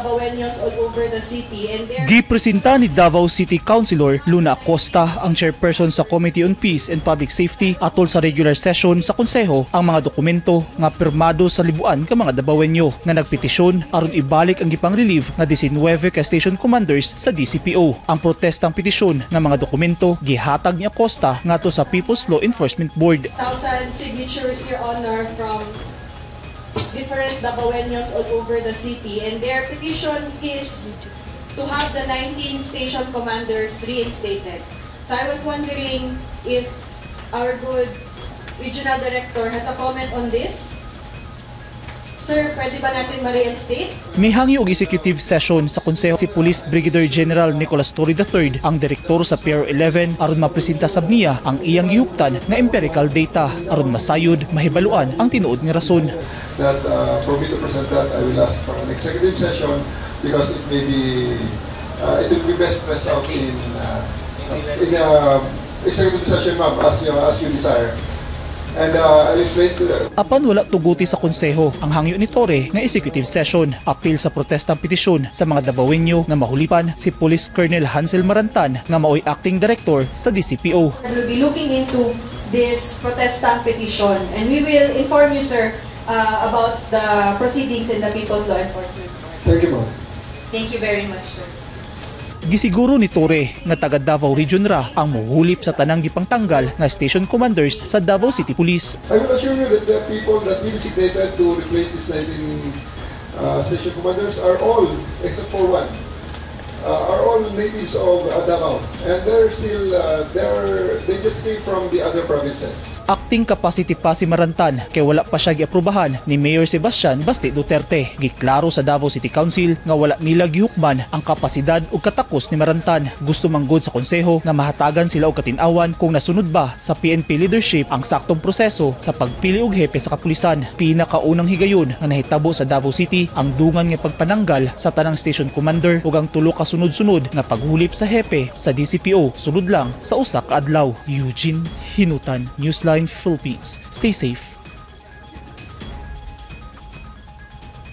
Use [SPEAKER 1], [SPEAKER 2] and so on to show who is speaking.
[SPEAKER 1] Dabaweños all over the city and their
[SPEAKER 2] Gipresenta ni Davao City Councilor Luna Acosta, ang chairperson sa Committee on Peace and Public Safety, atol sa regular session sa konseho ang mga dokumento nga pirmado sa libuan ka mga Dabawenyo nga nagpetisyon aron ibalik ang gipang-relieve nga 19 ka station commanders sa DCPO. Ang protestang petisyon nga mga dokumento gihatag ni Acosta ngadto sa People's Law Enforcement Board.
[SPEAKER 1] Thousand signatures, Your Honor, from different Dabaweños all over the city, and their petition is to have the 19 station commanders reinstated. So I was wondering if our good regional director has a comment on this. Sir, pwede ba natin ma-reinstate?
[SPEAKER 2] Mihangyo og executive session sa konseho si Police Brigadier General Nicolas Torre III, ang direktor sa PRO-11, aron mapresenta sab niya ang iyang gihuptan nga empirical data aron masayod mahibaluan ang tinuod nga rason.
[SPEAKER 3] That for me to present that, I will ask for an executive session because it will be best pressed out in a executive session, ma'am, as you desire. And I'll explain to the
[SPEAKER 2] Apan wala tuguti sa konseho ang hangyo ni Torre nga executive session. Apil sa protestang petisyon sa mga Dabawenyo nga mahulipan si Police Colonel Hansel Marantan nga maoy acting director sa DCPO.
[SPEAKER 1] We'll be looking into this protesta petition and we will inform you, sir, about the proceedings in the People's Law Enforcement Board.
[SPEAKER 3] Thank you, ma'am.
[SPEAKER 1] Thank you very much, sir.
[SPEAKER 2] Gisiguro ni Torre nga taga Davao Region ra ang muhulip sa tanang gipangtanggal nga station commanders sa Davao City Police.
[SPEAKER 3] I will assure you that the people that we designated to replace these 19 station commanders are all, except for one, are all natives of Davao. And they just came from the other provinces.
[SPEAKER 2] Acting capacity pa si Marantan kay wala pa siya giaprobahan ni Mayor Sebastian Basti Duterte. Giklaro sa Davao City Council nga wala nila gihukman ang kapasidad ug katakos ni Marantan. Gusto manggod sa konseho nga mahatagan sila og katin-awan kung nasunod ba sa PNP leadership ang saktong proseso sa pagpili og hepe sa kapulisan. Pinakaunang higayon nga nahitabo sa Davao City ang dungan nga pagpananggal sa tanang station commander ug ang tulo ka sunod-sunod nga paghulip sa hepe sa DCPO sulod lang sa usa ka adlaw. Eugene Hinutan, Newsline Philippines. Stay safe.